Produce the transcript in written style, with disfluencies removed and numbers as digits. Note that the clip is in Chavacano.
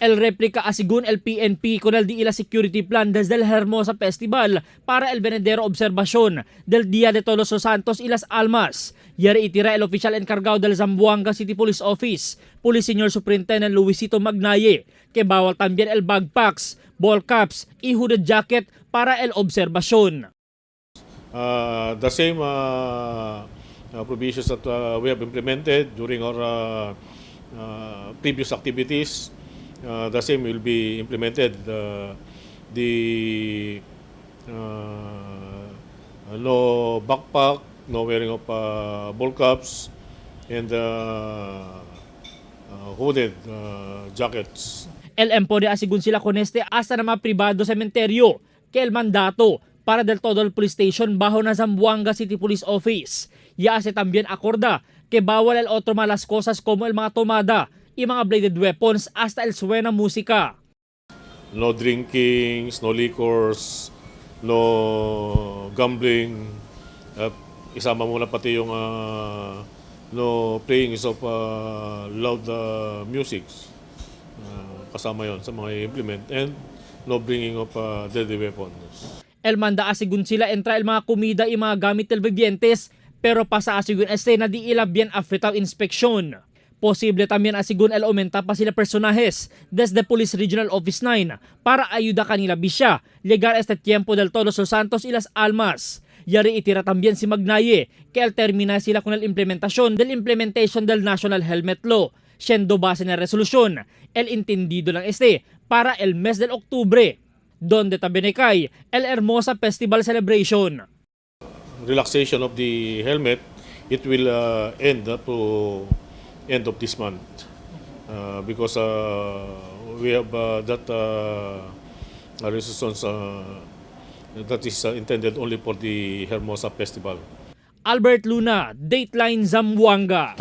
El réplica asigun el PNP con el di ila security plan desde el Hermosa Festival para el venedero observación del Día de Todos los Santos y las Almas. Yari itira el oficial encargado del Zamboanga City Police Office, Police Senior Superintendent Luisito Magnaye, que bawal también el bagpacks, ball caps y hooded jacket para el observación. The same provisions that we have implemented during our previous activities, the same will be implemented. The no backpack, no wearing of ball caps, and hooded jackets. El empone asigun sila con este hasta na mga privado cementerio que el mandato para del todo el police station bajo na Zamboanga City Police Office. Ya hace también acorda que bawal el otro malas cosas como el mga tomada y mga bladed weapons hasta el suena música. No drinkings, no liquors, no gambling. At isama mo na pati yung no playing of loud music. Kasama yon sa mga implement and no bringing of deadly weapons. El manda asigun sila entra el mga comida y mga gamit del vivientes, pero pasa asigun escena di ila bien afetaw inspeksyon. Posible también asigun el aumenta pa sila personajes desde Police Regional Office 9 para ayuda kanila bisya llegar este tiempo del Todos los Santos y las Almas. Yari itira también si Magnaye que al termina sila con el implementación del implementation del National Helmet Law, siendo base na resolución el entendido lang este para el mes del octubre, donde también kay el Hermosa Festival Celebration. Relaxation of the helmet, it will end up to end of this month. Because we have that resolutions that is intended only for the Hermosa Festival. Albert Luna, Dateline Zamboanga.